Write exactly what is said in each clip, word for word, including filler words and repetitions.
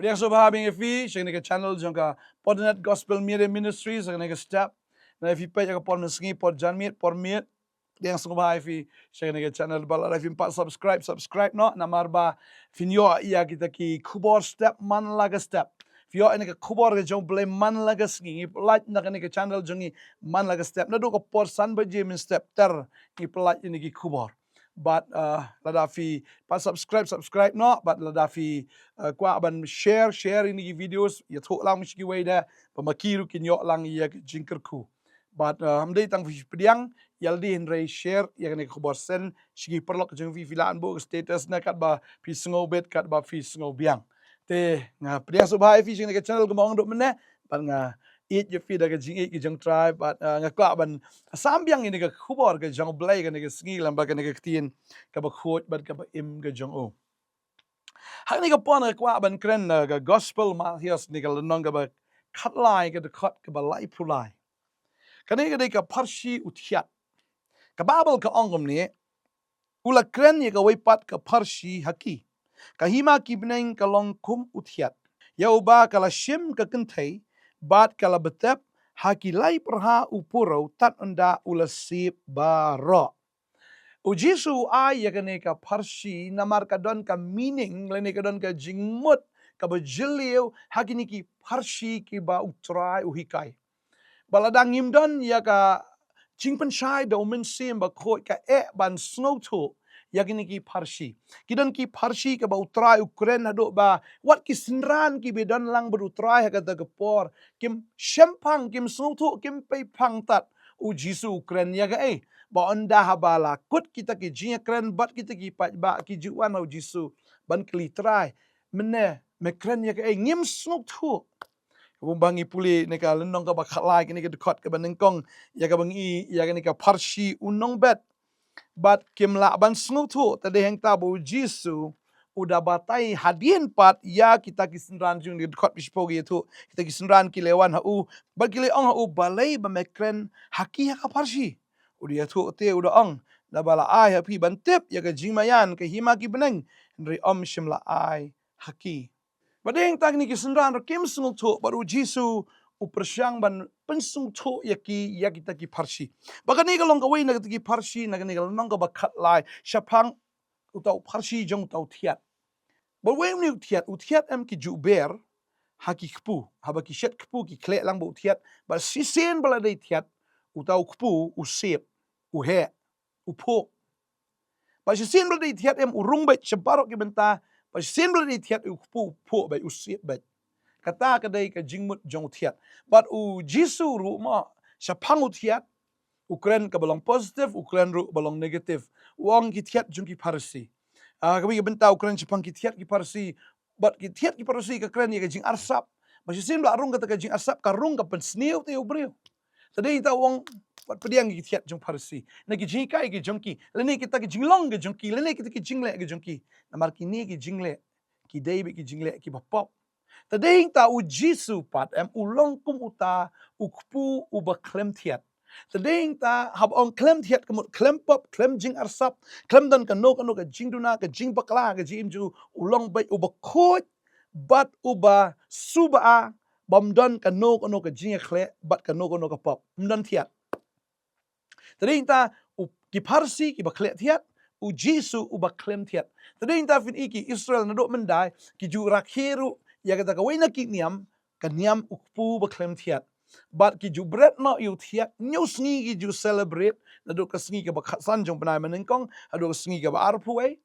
Pdiang sngewbha biang ïa phi sha kane ka channel jong ka Podnet Gospel Media Ministries, sha kane ka step. Lada phi peit ïa ka por mynsngi, por janmiet, por miet, pdiang sngewbha ïa phi sha kane ka channel. Bad lada phim pat subscribe, subscribe noh, namar ba phin ïoh ïa kita ki khubor step man la ka step. Phi ïoh ïa kane ka khubor ka jong U Blei man la ka sngi. Ngi pynlait na kane ka channel jong ngi man la ka step. Naduh ka por san baje mynstep ter ngi pynlait ïa kine ki khubor. Bad, uh, lada phi pat subscribe, subscribe noh. Bad lada phi, uh, kwah ban share, share ïa kine ki videos, ïathuh lang sha kiwei de, ba ma ki ruh kin ïoh lang ïa ka jingkyrkhu. Bad, uh, ym dei tang phi pdiang ïa lade, hynrei share ïa kane ka khubor send sha ki paralok jong phi. Phi lah ban buh ka status ne katba phi sngewbit, katba phi sngewbiang. Te nga pdiang sngewbha ïa phi sha kane ka channel kumba nga ong mynne. Bad nga ïeit ïa phi da ka jingïeit ka jong U Trai. Bad, uh, nga kwah ban sam biang ïa kane ka khubor ka jong U Blei kane ka sngi lyngba kane ka ktien kaba khuid bad kaba im ka jong u. Ha kane ka por nga kwah ban kren na ka Gospel Mathaios, kane ka lynnong kaba khatlai, ka dkhot kaba laiphew lai. Kane ka dei ka pharshi u thiat. Ka Baibl ka ong kumne: U la kren ïa kawei pat ka pharshi ha ki: Ka hima ki bneng ka long kum u thiat, ïa uba ka la shim ka kynthei bad ka la btep ha ki lai pyrha u purew, tad ynda u la sep baroh. U Jisu u ai ïa kane ka pharshi namar ka don ka meaning, lane ka don ka jingmut kaba jylliew ha kine ki pharshi kiba U Trai u hikai. Ba lada ngim don ïa ka jingpynshai da U Mynsiem Bakhuid, ka eh ban sngewthuh ïa kine ki pharshi. Ki don ki pharshi kaba U Trai u kren haduh ba wat ki synran kiba don lang bad U Trai ha kata ka por kim shemphang, kim sngewthuh, kim peiphang tad. U Jisu u kren ïa kaei? Ba ynda haba la kut kita ki jingïakren bad kita ki paidbah, ki ju wan ha U Jisu ban kylli: Trai, mynne me kren ïa kaei? Ngim sngewthuh. Kumba ngi pule na ka lynnong kaba khatlai, kane ka dkhot kaba nyngkong, ïa kaba ngi, ïa kane ka pharshi u nongbet. Bad kim lah ban sngewthuh. Te dei hangta ba U Jisu u da batai hadien pat ïa kita ki synran jong u. Dkhot ba shiphew ka ïathuh, kita ki synran ki la wan ha u bad ki la ong ha u: Balei ba me kren ha ki ha ka pharshi? U da ïathuh te u da ong: Naba la ai ha phi ban tip ïa ka jingmaïan ka hima ki bneng, hynrei ym shym la ai ha ki. Bad dei hangta kine ki synran ruh kim sngewthuh, bad U Jisu u pyrshang ban pynsngewthuh ïa ki ïa kita ki pharshi. Bad kane ka long kawei na kita ki pharshi na kane ka lynnong kaba khatlai shaphang uta u pharshi jong uta u thiat. Bad wei une u thiat, u thiat em ki ju ber ha ki kpu, haba ki shet kpu ki khleh lang bad u thiat. Bad shisien ba la dei thiat, uta u kpu u sep, u heh, u phuh. Bad shisien ba la dei thiat em, u rung beit sha baroh ki bynta. Bad shisien ba la dei thiat, u kpu u phuh beit, u sep beit. Kata ka dei ka jingmut jong u thiat. Bad U Jisu ruh mo, shaphang u thiat, u kren kaba long positive, u kren ruh ba long negative. U ong ki thiat jong ki Pharisi. Ah, kawei ka bynta u kren shaphang ki thiat ki Pharisi. Bad ki thiat ki Pharisi ka kren ïa ka jingarsap. Bad shisien ba la rung kata ka jingarsap, ka rung ka pynsniew te u briew. Te dei hangta u ong, wat pdiang ïa ki thiat jong Pharisi, na ki jinghikai ki jong ki, lane kita ki jinglong ki jong ki, lane kita ki jingleh ki jong ki. Namar kine ki jingleh ki dei beit ki jingleh kiba pop. Te dei hangta U Jisu pat em, u long kum uta u kpu uba khlem thiat. Te dei hangta haba ong khlem thiat, ka mut khlem pop, khlem jingarsap, khlem don kano kano ka jingduna, ka jingbakla, ka jingim jong u. U long beit uba khuid bad uba suba, bym don kano kano ka jingïakhleh bad kano kano ka pop. Ym don thiat. Te dei hangta u, ki Pharisi kiba khleh thiat, U Jisu uba khlem thiat. Te dei hangta phin i ki Israel naduh mynhyndai ki ju rakhe ruh ïa kata kawei na ki niam, ka niam u kpu ba khlem thiat. Bad ki ju bret noh ïa u thiat, hynñiew sngi ki ju celebrate, naduh ka sngi kaba khatsan jong u bnai ba nyngkong haduh ka sngi kaba arphew wei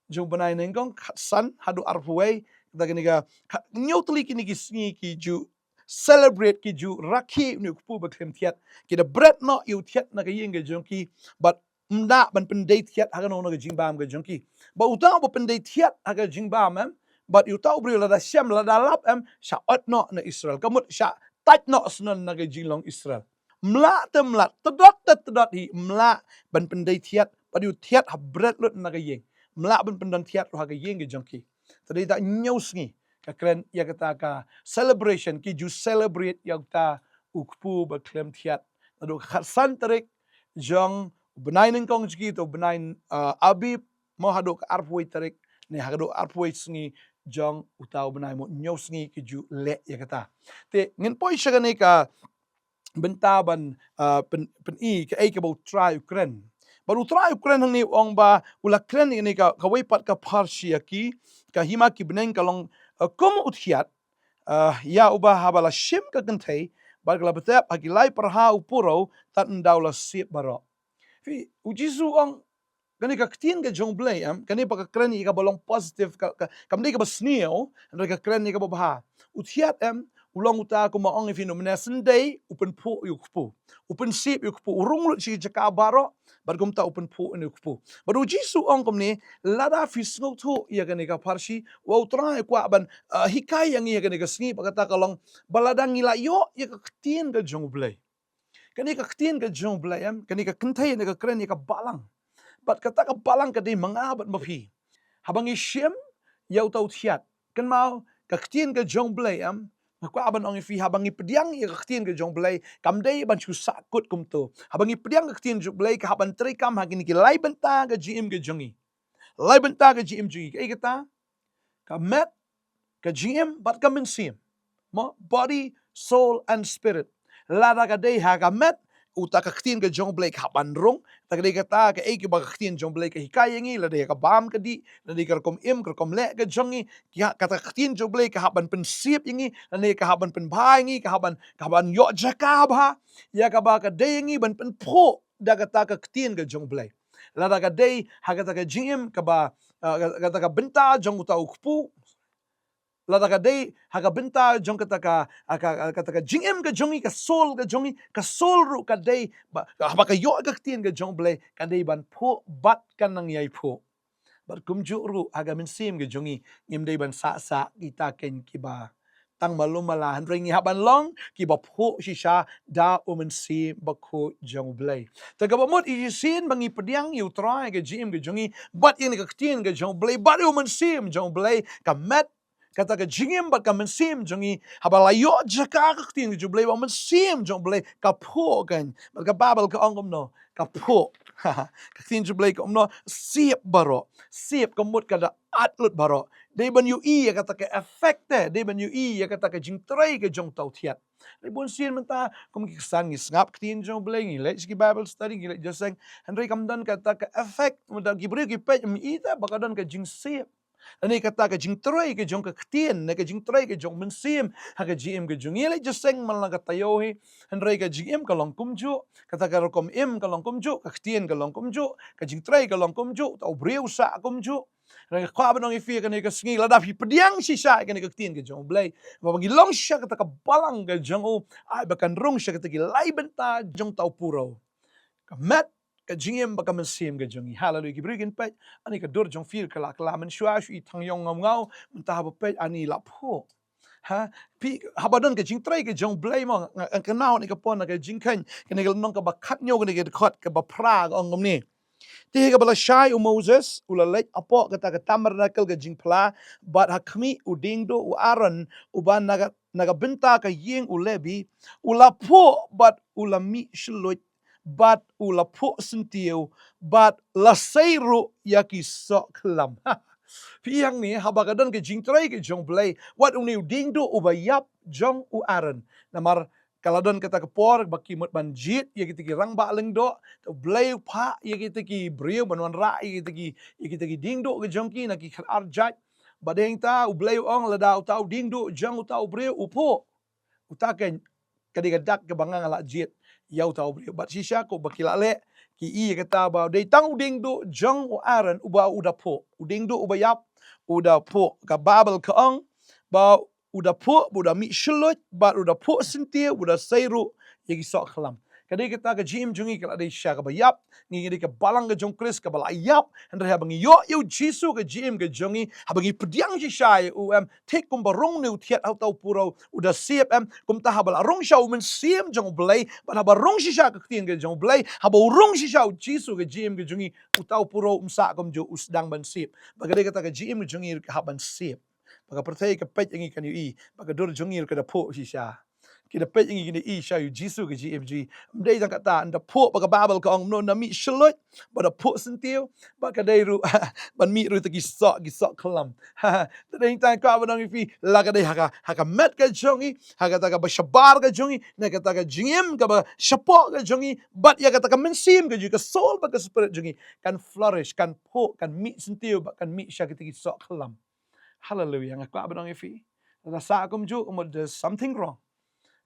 jong u bnai nyngkong, khatsan haduh arphew wei. Kata kane ka khat, hynñiew tylli kine ki sngi ki ju celebrate, ki ju rakhe une u kpu ba khlem thiat. Ki da bret noh ïa u thiat na ka ïing ka jong ki, bad ym lah ban pyndei thiat ha kano kano ka jingbam ka jong ki. Bad uta uba pyndei thiat ha ka jingbam em, bad ïa uta u briew lada shem, lada lap em, shah ot noh na Israel. Ka mut shah tait noh shnong na ka jinglong Israel. Ym lah te ym lah, tdot te tdot hi, ym lah ban pyndei thiat, bad ïa u thiat hap bret lut na ka ïing. Ym lah ban pyndon thiat ruh ha ka ïing ka jong ki. Te dei hangta hynñiew sngi ka kren ïa kata ka celebration, ki ju celebrate ïa uta u kpu ba khlem thiat. Naduh ka khatsan tarik jong u bnai nyngkong jong ki, uta u bnai, ah, Abib, mo, haduh ka arphew wei tarik, ne haduh arphew wei sngi jong uta u bnai, mo hynñiew sngi ki ju leh ïa kata. Te ngin poi sha kane ka bynta ban, ah, pyn, pyni kaei kaba U Trai u kren. Bad U Trai u kren hangne, u ong ba u la kren ïa kane ka, kawei pat ka pharshi ïa ki, ka hima ki bneng ka long, ah, kum u thiat, ah, ïa uba haba la shim ka kynthei bad ka la btep ha ki lai pyrha u puro, tad ynda u la sep baroh. Phi, U Jisu u ong, kane ka ktien ka jong U Blei, em, kane ba ka kren ïa kaba long positive, ka, ka, kam dei kaba sniew, hynrei ka kren ïa kaba bha. U thiat, em, u long uta, kumba ong ïa phi, u mynne shen dei u pynphuh ïa u kpu, u pynsep ïa u kpu, u rung lut sha ki jaka baroh, bad kumta u pynphuh ïa u kpu. Bad U Jisu u ong kumne, lada phi sngewthuh ïa kane ka pharshi, U Trai u kwah ban, ah, hikai ïa ngi ha kane ka sngi, bad kata ka long ba lada ngi la ïoh ïa ka ktien ka jong U Blei. Kane ka ktien ka jong U Blei, em, kane ka kynthei ne ka kren ïa ka balang. Bad kata ka balang ka dei ma nga bad ma phi. Haba ngi shim ïa uta u thiat, kynmaw, ka ktien ka jong U Blei, em, nga kwah ban ong ïa phi, haba ngi pdiang ïa ka ktien ka jong U Blei, kam dei ban shu sahkut kumto. Haba ngi pdiang ka ktien jong U Blei, ka hap ban treikam ha kine ki lai bynta ka jingim ka jong ngi. Lai bynta ka jingim jong ngi, kaei kata? Ka met, ka jingim bad ka mynsiem. Mo, body, soul and spirit. Lada ka dei ha ka met, uta ka ktien ka jong U Blei ka hap ban rung. Te ka dei kata kaei kaba ka ktien jong U Blei ka hikai ïa ngi, lada ïa ka bam ka dih, lada ïa ka rukom im, ka rukom leh ka jong ngi, ïa kata ka ktien jong U Blei ka hap ban pynsep ïa ngi, lada ïa ka hap ban pynbha ïa ngi, ka hap ban, ka hap ban ïoh jaka bha ïa kaba ka dei ïa ngi ban pynphuh da kata ka ktien ka jong U Blei. Lada ka dei ha kata ka jingim kaba, ah, kata ka bynta jong uta u kpu, lada ka dei ha ka bynta jong kata ka, ah, ka, ah, kata ka jingim ka jong ngi, ka soul ka jong ngi, ka soul ruh ka dei ba, haba ka ïoh ka ktien ka jong U Blei, ka dei ban phuh bad ka nang ïai phuh. Bad kumjuh ruh ha ka mynsiem ka jong ngi, ngim dei ban sah sah kita kein kiba tang malu mala, hynrei ngi hap ban long kiba phuh shisha da U Mynsiem Bakhuid jong U Blei. Te kaba mut, i shisien ba ngi pdiang ïa U Trai ka jingim ka jong ngi, bad ïa kane ka ktien ka jong U Blei, bad ïa U Mynsiem jong U Blei, ka met, kata ka jingim bad ka mynsiem jong ngi, haba la ïoh jaka ka ktien ka jong U Blei bad U Mynsiem jong U Blei, ka phuh kein. Bad ka Baibl ka ong kumno? Ka phuh. Ka ktien jong U Blei ka ong kumno? Sep baroh. Sep ka mut ka da at lut baroh. Dei ban ïohi ïa kata ka effect te, dei ban ïohi ïa kata ka jingtrei ka jong uta u thiat. Hynrei bun sien mynta, kum ki Khristan ngi sngap ktien jong U Blei, ngi leit sha ki Bible study, ngi leit jingïaseng. Hynrei kam don kata ka effect, mynta ki briew ki peit, ym i te ba ka don ka jingsep. Lane kata ka jingtrei ka jong ka ktien, ne ka jingtrei ka jong U Mynsiem ha ka jingim ka jong ngi. Leit jingïaseng man la ka taïew hi. Hynrei ka jingim ka long kumjuh, kata ka rukom im ka long kumjuh, ka ktien ka long kumjuh, ka jingtrei ka long kumjuh, uta u briew u sah kumjuh. Hynrei nga kwah ban ong ïa phi kane ka sngi, lada phi pdiang shisha ïa kane ka ktien ka jong U Blei, ba ngi long shisha kata ka balang ka jong u, ai ba kan rung sha kata ki lai bynta jong uta u puro. Ka met, ka jingim bad ka mynsiem ka jong ngi. Haleluia. Ki briew kin peit, ani ka dur jong phi ka la kylla mynshuwa, shu i thang ïong ngaw ngaw, mynta haba peit ani la phuh. Ha, phi, haba don ka jingtrei ka jong U Blei mo, nga, nga kynmaw ïa kane ka por na ka Jingkheiñ, kane ka lynnong kaba khathynñiew, kane ka dkhot kaba phra ka ong kumne. Te ha kaba lashai u Moses u la leit hapoh kata ka tabernacle ka jingphla, bad ha khmih u diengduh u Aaron, uba na ka, na ka bynta ka ïing u Lebi, u la phuh bad u la mih shylluid, bad u la phuh syntiew, bad la sei ruh ïa ki soh khlam. Phi, hangne haba ka don ka jingtrei ka jong U Blei, wat une u diengduh uba ïap jong u Aaron. Namar ka la don kata ka por ba ki mut ban jied ïa kita ki rangbah lyngdoh, te U Blei u phah ïa kita ki briew ban wanrah ïa kita ki, ïa kita ki diengduh ka jong ki na ki khadar jait. Bad hangta U Blei u ong, lada uta u diengduh jong uta u briew u phuh, uta kein ka dei ka dak kaba nga nga la jied ïa uta u briew. Bad shisha kumba ki la leh, ki i ïa kata ba dei tang u diengduh jong u Aaron uba u da phuh, u diengduh uba ïap u da phuh. Ka Baibl ka ong ba u da phuh, ba u da mih shylluid, bad u da phuh syntiew, ba u da sei ruh ïa ki soh khlam. Ka dei kata ka jingim jong ngi ka la dei shisha kaba ïap, ngi, ngi dei ka balang ka jong Khrist kaba la ïap. Hynrei haba ngi ïoh ïa U Jisu ka jingim ka jong ngi, haba ngi pdiang shisha ïa u, em, thik kumba rung une u thiat ha uta u puro, u da sep, em, kumta haba la rung shisha U Mynsiem jong U Blei, bad haba rung shisha ka ktien ka jong U Blei, haba u rung shisha U Jisu ka jingim ka jong ngi, uta u puro um sah kumjuh, u sdang ban sep. Bad ka dei kata ka jingim ka jong ngi ruh ka hap ban sep. Ba ka pyrthei ka peit ïa ngi kan ïohi ba ka dur jong ngi ruh ka da phuh shisha. Ki da peit ïa ngi, ki da i sha ïa u Jisu ka jingim jong ngi. Ym dei tang kata, ynda phuh ba ka Baibl ka ong kumno, ynda mih shluit, ba da phuh syntiew, ba ka dei ruh ban mih ruh ïa kita ki soh, ki soh khlam. Te dei tang ka ba nang ïa phi, la ka dei ha ka, ha ka met ka jong ngi, ha kata kaba shabar ka jong ngi, na kata ka jingim kaba shapoh ka jong ngi, bad ïa kata ka mynsiem ka jong ngi, ka soul bad ka spirit jong ngi kan flourish, kan phuh, kan mih syntiew, bad kan mih sha kita ki soh khlam. Haleluia, nga kwah ban ong ïa phi, lada sah kumjuh, ka mut there's something wrong.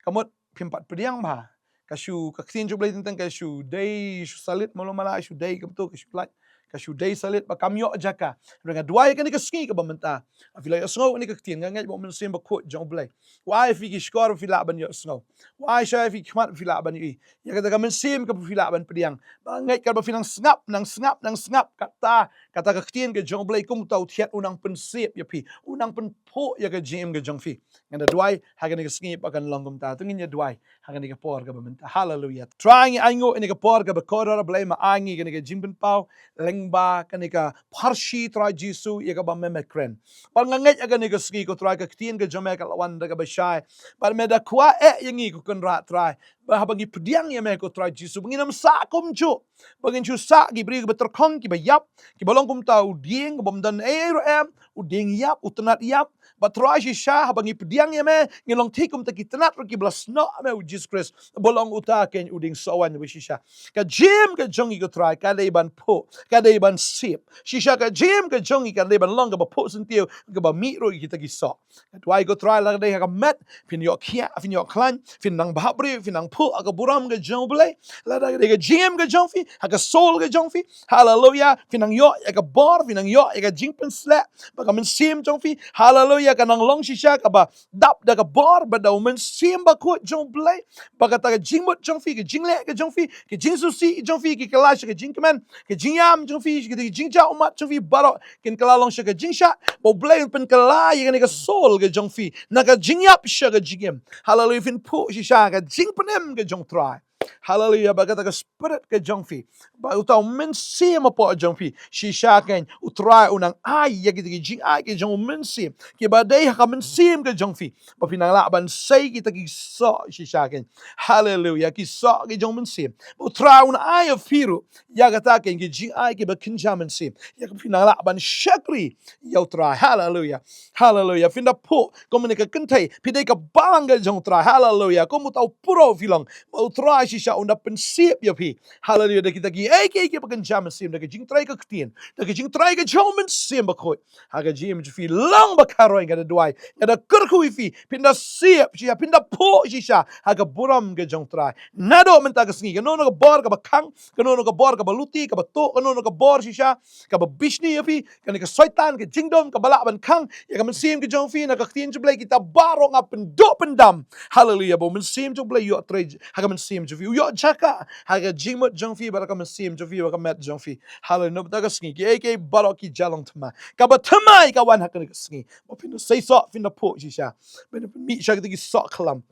Ka mut phim pat pdiang bha. Ka shu, ka ktien jong U Blei teng teng ka shu dei, shu salit malu mala, shu dei kumto, ka shu lait, ka shu dei salit, ba kam ïoh jaka. Hynrei nga duwai kane ka sngi kaba mynta, ha phi la ïohsngew kane ka ktien, nga ngeit ba U Mynsiem Bakhuid jong U Blei u ai ïa phi ki shkor ba phi lah ban ïohsngew, u ai sha ïa phi ki khmat ba phi lah ban ïohi, ïa kata ka mynsiem kaba phi lah ban pdiang. Ba ngeit katba phi nang sngap, nang sngap, nang sngap, kata, kata ka ktien ka jong U Blei kum uta u thied u nang pynsep ïa phi, u nang pynphuh ïa ka jingim ka jong phi. Nga da duwai ha kane ka sngi ba kan long kumta. To ngin ïa duwai ha kane ka por kaba mynta. Haleluia. Trai, ngi ainguh ïa kane ka por kaba kordor, Blei, me ai ngi kane ka jingpynpaw lyngba kane ka pharshi, Trai Jisu, ïa kaba me, me kren. Bad nga ngeit ha kane ka sngi, ko Trai, ka ktien ka jong me ka la wan da kaba shai. Bad me da kwah eh ïa ngi, ko Kynrad Trai, ba haba ngi pdiang ïa me, ko Trai Jisu, ba ngin ym sah kumjuh, ba ngin shu sah ki briew kiba tyrkhong, kiba ïap, kiba long kumta u dieng, kaba ym don ei ei ruh em, u dieng ïap, u tnat ïap. Bad Trai, shisha haba ngi pdiang ïa me, ngin long thik kumta ki tnat ruh kiba la snoh ïa me, U Jisu Khrist, ba long uta keiñ u dieng sohwaiñ ba shisha. Ka jingim ka jong ngi, ko Trai, ka dei ban phuh, ka dei ban sep. Shisha ka jingim ka jong ngi ka dei ban long kaba phuh syntiew, kaba mih ruh ïa kita ki soh. Nga duwai, ko Trai, lada ka dei ha ka met, phin ïoh khiah, phin ïoh khlaiñ, phin nang bahap briew, phin nang phuh ha ka burom ka jong U Blei. Lada ka dei ka jingim ka jong phi, ha ka soul ka jong phi, haleluia, phin nang ïoh ïa ka bor, phin nang ïoh ïa ka jingpynsleh, ba ka mynsiem jong phi, haleluia, ka nang long shisha kaba dap da ka bor bad da U Mynsiem Bakhuid jong U Blei. Ba kata ka jingmut jong phi, ka jingleh ka jong phi, ka jingsngewsih jong phi, ka kylla sha ka jingkmen, ka jingïam jong phi, ka jingjah ummat jong phi baroh kin kylla long sha ka jingshad. Ba U Blei un pynkylla ïa kane ka soul ka jong phi na ka jingïap sha ka jingim. Haleluia, phin phuh shisha ka jingpynim ka jong U Trai. Haleluia, ba kata ka spirit ka jong phi, ba uta u mynsiem hapoh jong phi, shisha keiñ U Trai u nang ai ïa kita ki jingai ka jong U Mynsiem, kiba dei ha ka mynsiem ka jong phi, ba phin nang lah ban sei kita ki soh shisha keiñ. Haleluia, ki soh ki jong U Mynsiem. Ba U Trai un ai ïa phi ruh ïa kata keiñ ki jingai kiba kynja mynsiem, ïa ka phin nang lah ban shakri ïa U Trai. Haleluia. Haleluia. Phin da phuh kum kane ka kynthei, phi dei ka balang ka jong U Trai. Haleluia. Kum uta u puro phi long, ba U Trai shisha un da pynsep ïa phi. Haleluia. Da kita kiei kiei kiba kynja mynsiem, da ka jingtrei ka ktien, da ka jingtrei ka jong U Mynsiem Bakhuid, ha ka jingim jong phi long ba kharoi. Nga da duwai, nga da kyrkhu ïa phi, phin da sep shisha, phin da phuh shisha ha ka burom ka jong U Trai. Naduh mynta ka sngi, kano kano ka bor kaba khang, kano kano ka bor kaba luti, kaba tuh, kano kano ka bor shisha kaba bishni ïa phi, kane ka Soitan, ka jingdum kaba lah ban khang ïa ka mynsiem ka jong phi, na ka ktien jong U Blei, kita baroh nga pynduh pyndam, haleluia, ba U Mynsiem jong U Blei u ïoh trei ha ka mynsiem jong phi, u ïoh jaka ha ka jingmut jong phi, bad ha ka mynsiem jong phi, bad ha ka met jong phi. Haleluia. Naduh mynta ka sngi, kiei kiei baroh ki jia long thymmai. Kaba thymmai ka wan ha kane ka sngi, ba phin da seisoh, phin da phuh shisha, ba phin da pynmih sha kita ki soh khlam,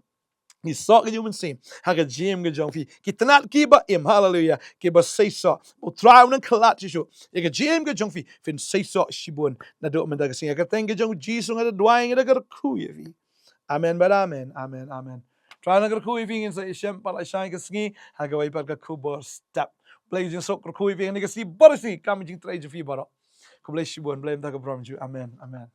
ki soh ka jong U Mynsiem ha ka jingim ka jong phi. Ki tnat kiba im, haleluia, kiba seisoh, U Trai un nang khlad shisha ïa ka jingim ka jong phi, phin seisoh shibun naduh mynta ka sngi. Ha ka kyrteng ka jong U Jisu nga da duwai, nga da kyrkhu ïa phi. Amen bad amen. Amen, amen. Trai un nang kyrkhu ïa phi. Ngin sa ïashem pat lashai ka sngi ha kawei pat ka khubor step. Blei jingsuk kyrkhu ïa phi ha kane ka sngi bad ka sngi kam jingtrei jong phi baroh. Khublei shibun. Blei un da ka burom jong U. Amen. Amen.